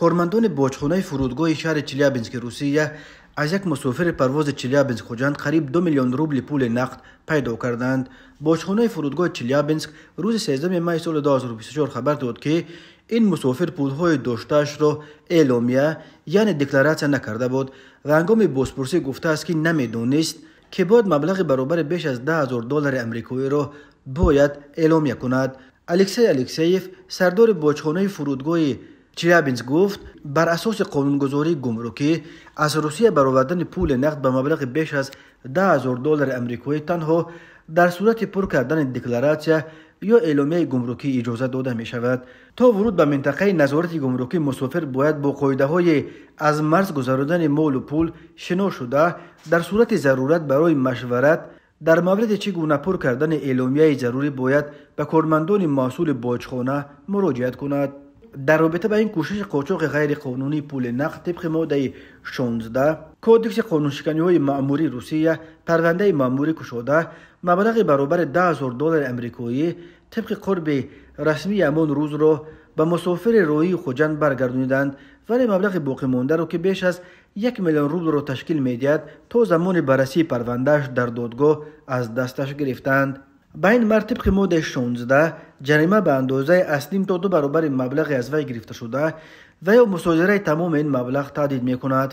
Кормандони боҷхонаи фурудгоҳи шаҳри Челябински Русия аз як мусофири парвози Челябинск Хуҷанд қариб 2 миллион рубли пули нақд пайдо карданд. Боҷхонаи фурудгоҳи Челябинск рӯзи 13 май соли 2024 хабар дод, ки ин мусофир пулҳои доштаашро эъломия, яъне декларатсия накарда буд ва ҳангоми бозпурсӣ гуфтааст, ки намедонист, ки бояд маблағи баробари беш аз 10 0 доллари амрикоиро бояд эъломия кунад. Алексей Алексеев, сардори боҷхонаи фурудгоҳи Челябинск, гуфт, бар асоси қонунгузории гумрукӣ аз Русия баровардани пули нақд ба маблағи беш аз 10 0 доллари амрикоӣ танҳо дар сурати пур кардани декларатсия ё эъломияи гумрукӣ иҷоза дода мешавад. То вуруд ба минтақаи назорати гумрукӣ мусофир бояд бо қоидаҳои аз марз гузарондани молу пул шинос шуда, дар сурати зарурат барои машварат дар мавриди чӣ гуна пур кардани эъломияи зарурӣ бояд ба кормандони масъули боҷхона муроҷиат кунад. Дар робита ба ин кӯшиши қочоқи ғайриқонунии пули нақд тибқи моддаи 16 Кодекси қонуншиканиҳои маъмурии Русия парвандаи маъмурӣ кушода, маблағи баробари 10 0 доллари амрикоӣ тибқи қурби расмии ҳамон рӯзро ба мусофири роҳии Хуҷанд баргардониданд, вале маблағи боқимондаро, ки беш аз 1 миллион рублро ташкил медиҳад, то замони баррасии парвандааш дар додгоҳ аз дасташ гирифтанд. Ба ин мард тибқи моддаи 16 ҷарима ба андозаи аз ним то ду баробари маблағи аз вай гирифташуда ва ё мусодираи тамоми ин маблағ таҳдид мекунад.